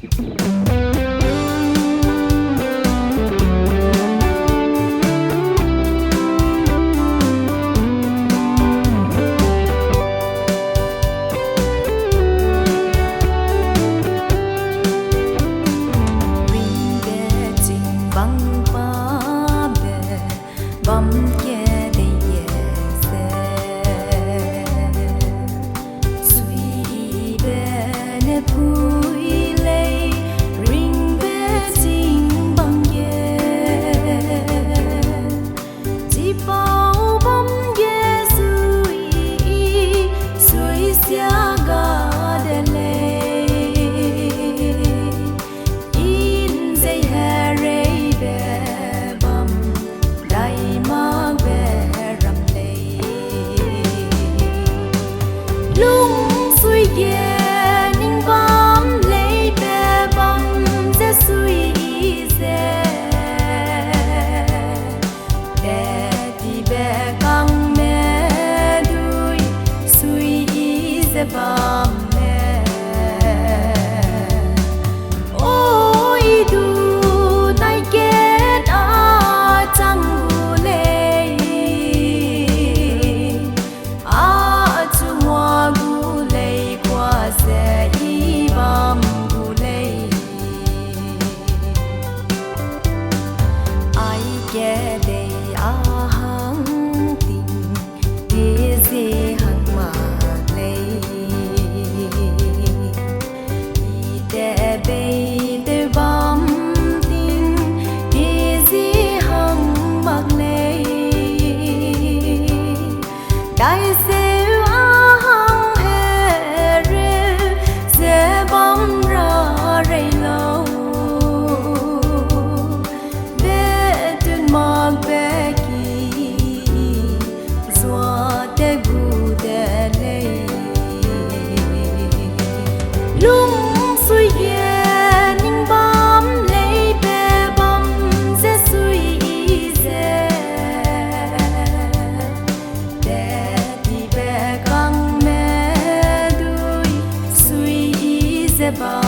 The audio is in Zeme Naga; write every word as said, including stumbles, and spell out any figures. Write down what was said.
Ringbe ching bang pabe bam kedei ge ze, suibe ne pui lei, ringbe ching bang ge. Chipau bam ge sui, sui sia ga de lei. Nzei hereibe bam, dai makbe ram lei. Lungsui ge ning bam leibe bam ze sui ze, tetibe kangme dui sui ze bamme. Oi du nai kat a chang gu lei, a chu ngua gu lei, kua ze i bam gu lei. Ai kedei a hang ting, te zie hang mak lei. I te bei tew bam ting, te zie hang mak lei. Daiseu a hang hereu ze bam ra rei lau, betun makbe ki zua te gu de lei. Lungsui ge ning bam leibe bam ze sui ze, tetibe kangme dui sui ze bam.